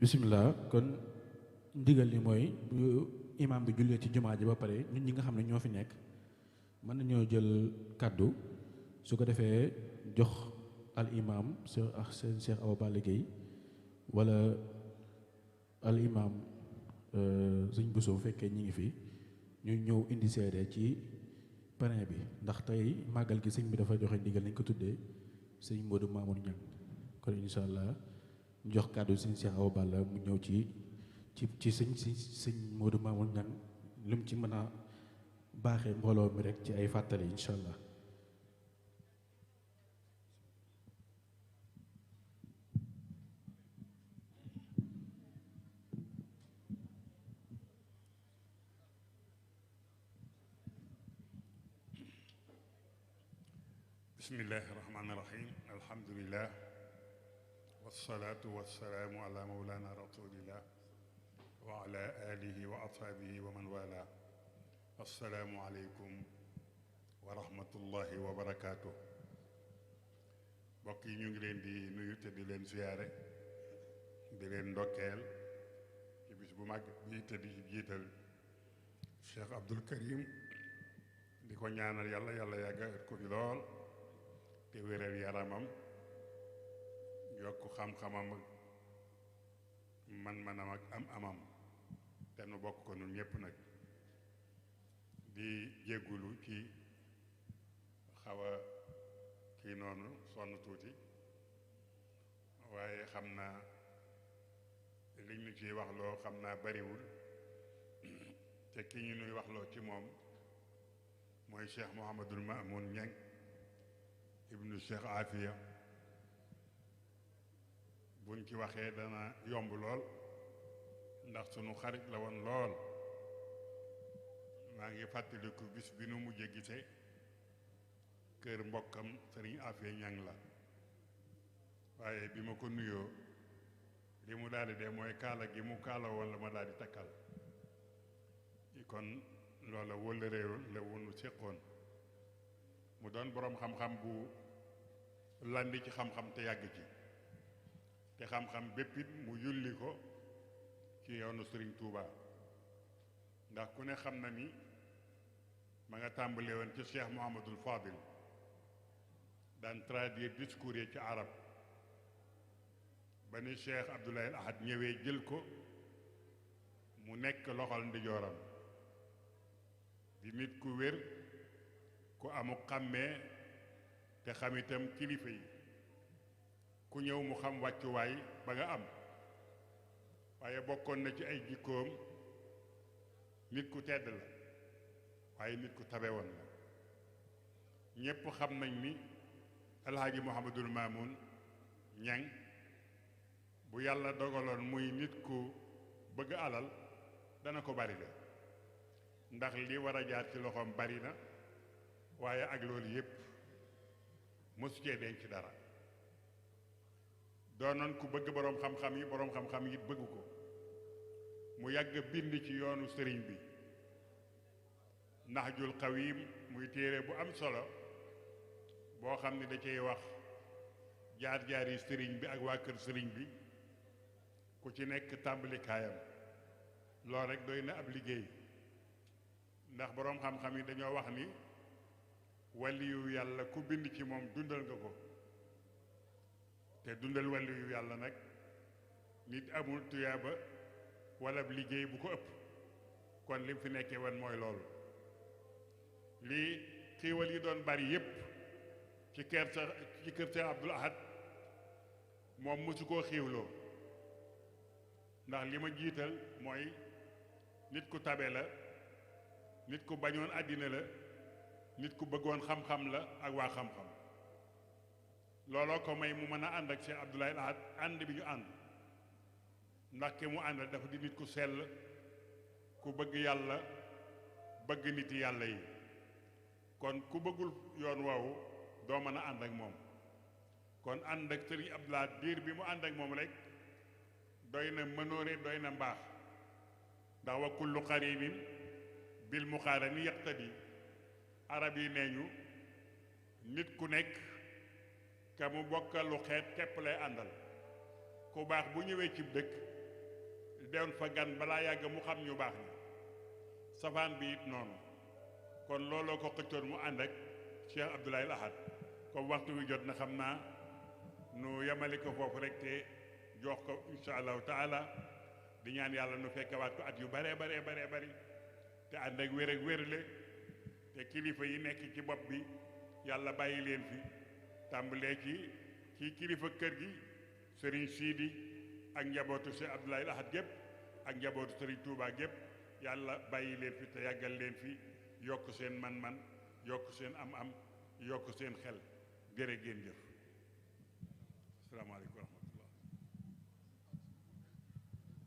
bisimilah kon ndigal li mooy bu imaam bi jullee ci jumaa ji ba pare ñun ñi nga xam ne ñoo fi nekk mën nañoo jël kàddu su ko defee jox al imaam seen Cheikh Awa Balla Gueye wala al imaam sëñ Bousso bu fekkee ñi ngi fi ñu ñëw indi seede ci parrain bi ndax tey màggal gi sëñ bi dafa joxe ndigal nañ ko tuddee sëñ Modou Mamoun Niang kon incha allah ñu jox kàddu sëñ Cheikh Awa Balla mu ñëw ci sëñ Modou Mamoun Niang lu mu ci mën a baaxee mbooloo mi rek ci ay fàttali incha allah. bismillahi rahmaani rahim alhamdulillah wasalaatu wasalaamu ala mawlana rasulillah wa ala alihi wa ashaabihi wa man wala assalaamu aleykum wa rahmatullahi wa barakaatu. mbokk yi ñu ngi leen di nuyu te di leen ziyaare di leen ndokkeel ci bis bu mag bi te di jiital Cheikh Abdul Karim di ko ñaanal yàlla yàlla yàggal ko fi lool te wéral yaramam yokk xam-xamam ak man-manam ak am-amam te nu bokk ko nun ñépp nag di jéggulu ci xaw a kii noonu sonn tuuti waaye xam naa liñ ñu ciy waxloo xam naa bariwul te ki ñu nuy waxloo ci moom mooy Cheikh Mouhamadul Mamoun Niang ibnu Cheikh Afia buñ ci waxee dana yomb lool ndax sunu xarit la woon lool. maa ngi fàttaliku bis bi nu mujjee gisee kër mbokkam sëriñ Afia Niang la waaye bi ma ko nuyoo li mu daal di dee mooy kaala gi mu kaala woon la ma daal di takkal kon loola wëla réew la wunu séqoon mu doon boroom xam-xam bu landi ci xam-xam te yàgg ci te xam-xam béppit mu yulli ko ci yoonu Sëriñ Tuuba ndax ku ne xam na ni ma nga tàmbale woon ci Cheikh Mouhamadul Fadil daan traduire discours yi ci arab ba ni Cheikh Abdoulaye Ahad ñëwee jël ko mu nekk loxol ndijooram di nit ku wér ku amu xàmmee te xam itam kilifa yi ku ñëw mu xam wàccuwaay ba nga am waaye bokkoon na ci ay jikkoom nit ku tedd la waaye nit ku tabe woon la ñépp xam nañ ni alhaaji Mouhamadul Mamoun Niang bu yàlla dogaloon muy nit ku bëgg alal dana ko bari la ndax li war a jaar ci loxoom bari na waaye ak loolu yépp mosu cee denc dara doonoon ku bëgg boroom xam-xam yi boroom xam-xam yi bëgg ko mu yàgg bind ci yoonu sëriñ bi Nahjul Qawim muy téere bu am solo boo xam ne da cay wax jaar-jaar yi sëriñ bi ak waa kër sëriñ bi ku ci nekk tàmbalikaayam loolu rek doy na ab liggéey ndax boroom xam-xam yi dañoo wax ni waliyu yàlla ku bind ci moom dundal nga ko te dundal waliyu yàlla nag nit amul tuyaaba wala liggéey bu ko ëpp kon lim fi nekkee woon mooy loolu lii xiiwal yi doon bari yépp ci kër sa Abdul Ahad moom mosu koo xiiwloo ndax li ma jiital mooy nit ku tabe la nit ku bañoon àddina la nit ku bëggoon xam-xam la ak waa xam-xam looloo ko may mu mën a ànd ak Cheikh Abdoulaye Ahad ànd bi ñu ànd ndax ki mu ànd dafa di nit ku sell ku bëgg yàlla bëgg nit yàlla yi kon ku bëggul yoon woowu doo mën a ànd ak moom kon ànd ak Sëriñ Abdoulaye diir bi mu ànd ak moom rek doy na mënoore doy na mbaax ndax wa kullu qarinin bil muqaarani yaqtadi arab yi nee ñu nit ku nekk ka mu bokkalu xeet képp lay àndal ku baax bu ñëwee cib dëkk deewoon fa gan balaa yàgg mu xam ñu baax ñi safaan bi it noonu kon looloo ko xëccoon mu ànd ak Cheikh Abdoulaye Ahad comme waxtu wi jot na xam naa nu yemale ko foofu rek te jox ko insha allahu taala di ñaan yàlla nu fekkewaat ko at yu bare bari te ànd ak wér ak wérle te kilifa yi nekk ci bopp bi yàlla bàyyi leen fi tàmbalee ci kilifa kër gi Serigne Sidi ak njabootu Cheikh Abdoulaye Ahad gépp ak njabootu Serigne Touba gépp yàlla bàyyi leen fi te yàggal leen fi yokk seen man-man yokk seen am-am yokk seen xel jërë ngeen jëf asalaamaaleykum.